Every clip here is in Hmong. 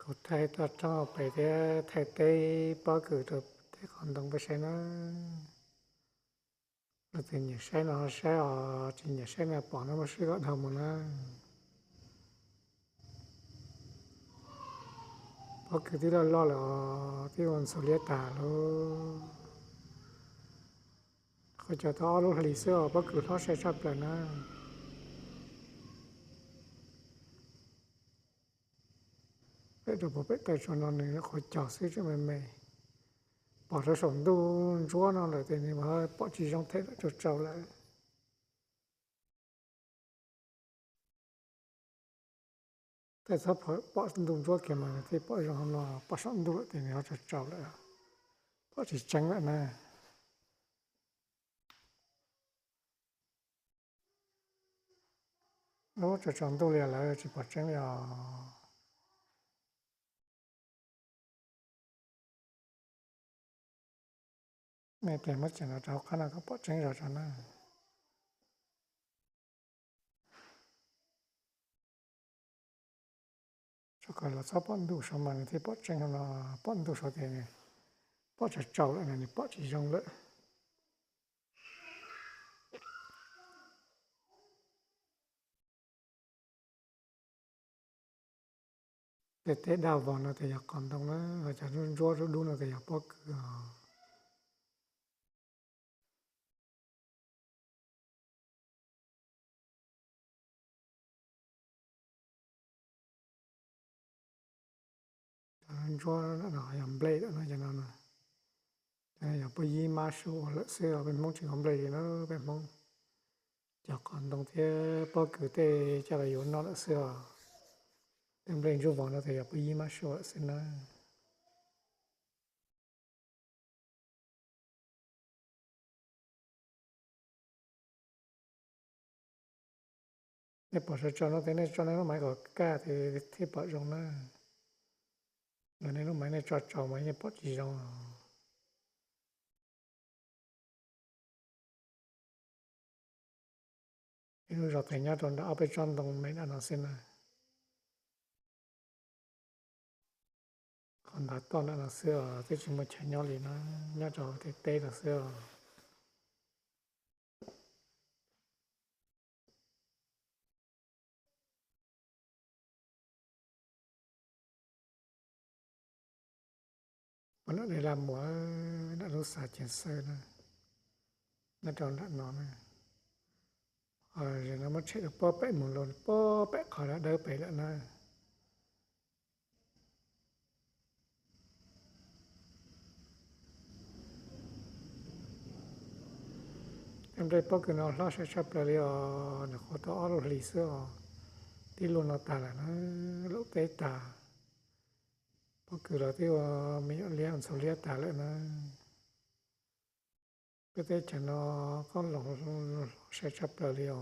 Kuv thaij toj roob pem thiab thaij teb pob kws rau tej qhov ntoo peb saib na. Leej twg nyiam saib no saib os, tsis nyiam saib no pom no muab swb kom dhau mus na. Pob kws twb loj loj lawm os, twb ua ntxhuav liab tag lauj. Qhov cog tau ob lub hlis xwb os, pob kws hlob sai tshaj plaws na. Pem rau puag pem taw tsua no nws qhov cog xwb tseem me me. Pom rau saum ntuj ntsuab no lawm ces nws pom tsis zoo them lawm, tsau tsau lawm. Tej txhob pom ntuj ntsuab kiag mas nws thiaj pom zoo no, pom saum ntuj lawm ces nws ho tsau tsau lawm, pom tsis tseeb lawm na. Lub tsau tsau ntuj li lawm tsis pom tseeb li os. Nej pliag muab tseem los rau hauv qab no kom pom tseeb zog tso na. Tso kom los txhob pom ntuj saud mas nws thiaj pom tseeb no, pom ntuj saud ces nws pom tsau tsau lawm no, nws pom tsis zoo lawm. Tej teb daj vog no ces yog qos ntoo na, ho cov ntsuab ntsuab dub dub no ces yog pob kws os. Ntsuab no yog nplej lawm no, cov no, cov no yog puj yib mab sua ua lawm xwb os, peb Hmoob tsis noj nplej li na, peb Hmoob cog qos ntoo thiab pob kws tej coj los yuav noj lawm xwb os. Tej nplej ntsuab vog no ces yog puj yib mab sua lawm xwb na. Nej pom tsau tsau no ces nej tso nej lub maiv kom kaj ces thiaj pom zoo na. Yog nej lub maiv nej tso tsau mas yeej pom tsis zoo. Ib lub zos tes nyob rau nram ob peb tsob ntoo me nram no xwb na. Qhov ntav toj nram no xwb os, twb tsis muaj chaw nyob li na, nyob rau tej teb no xwb os. Pom nram dej laj muas, nram lub xav cev xawb na, nyob rau nram no na. Zem no muab tshem rau pob pem mus los pob pem qhov dawb pem lawm na. Tej nplej pob kws no hlob sai tshaj plaws li os, nws qhuav tau ob lub hlis xwb os, twb luaj no tag lawm na, laum teb tag. Pob kws los twb ua me nyuam liab ntxhua liab tag lawm na. Peb teb chaws no qoob loo hlob sai tshaj plaws li os.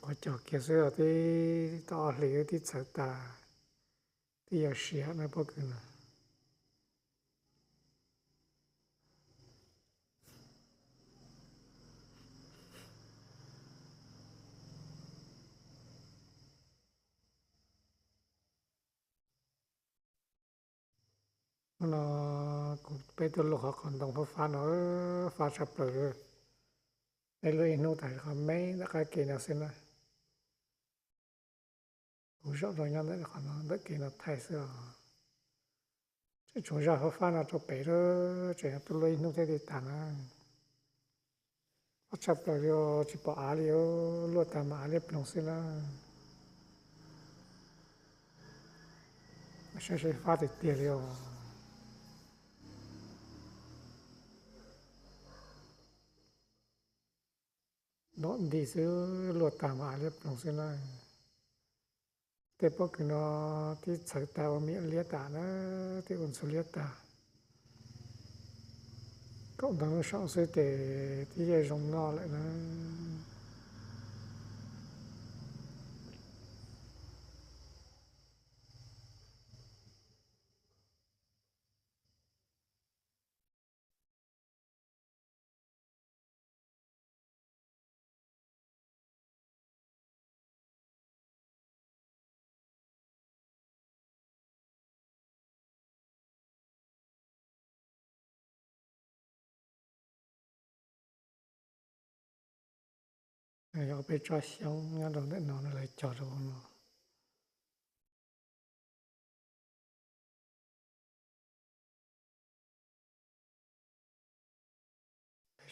Qhov cog kiag xwb os, twb tau ob hlis twb txhawv tas, twb yuav siav na pob kws na. Hnub no kuv peb tuaj luaj qhov qos ntoo fab fab no, fab tshaj plaws li. Peb luaj ib hnub tas qhov me ntawm qab ke no xwb na. Kuv zaum rau nyob ntawm qhov no ntawm kev no thaij xwb os. Tseem tshuav zaj fab fab no rau pem lawm, tseem tuaj luaj ib hnub thiab thiaj tas na. Fab tshaj plaws li os, tsis pom av li os, luaj tag mas av liab ploog xwb na. Saib saib fab tiag tiag li os. Dom nti xwb, luaj tag mas av liab ploog xwb na. Tej pob kws no twb txhawv tas ua me nyuam liab tas na, twb ua ntxhua liab tag. Kaum ntau hnub saum xwb ces twb yeej zoo noj lawm na. Yog peb tsob xyoob nyob rau ntawm no lawv cog rau hauv no.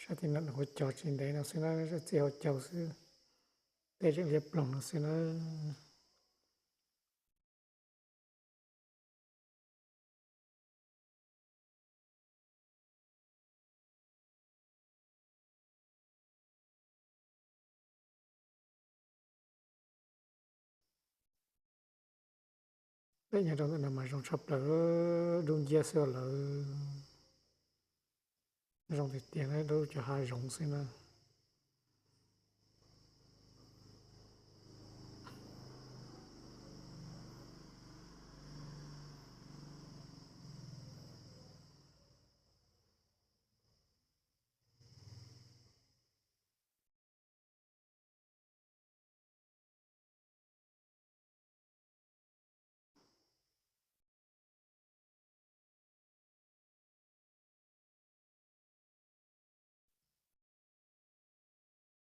Sab tim no kuv cog tsis ntev no xwb na, txij hauv caug xwb, tej tseem liab ploog no xwb na. Peb nyob rau ntawm no mas zoo tshaj plaws, dub nciab xwb lawm. Zoo tiag tiag na, dub cov hav zoov xwb na.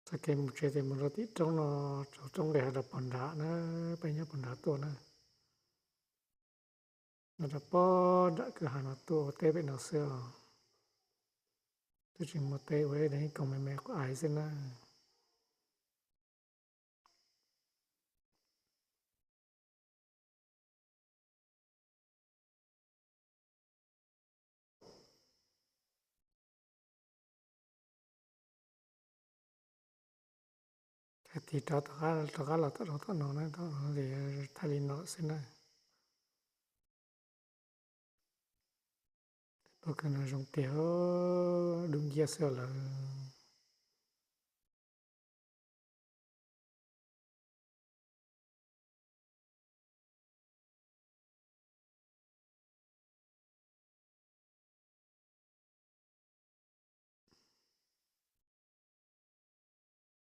Txoj kev mus tsev ces mus rau tim roob no, rau roob nqes hav rau pog nrad na, peb nyob pog nrad tuaj na. Nyob rau pog nram kwj ha no tuaj ua teb pem no xwb os. Twb tsis muaj teb ua, ib koog me me quav aiv xwb na. Thaij tig rov, rov qab los tom no, tom no ces thaij li no xwb na. Pawg kawg no zoo tiag, dub nciab xwb lawm.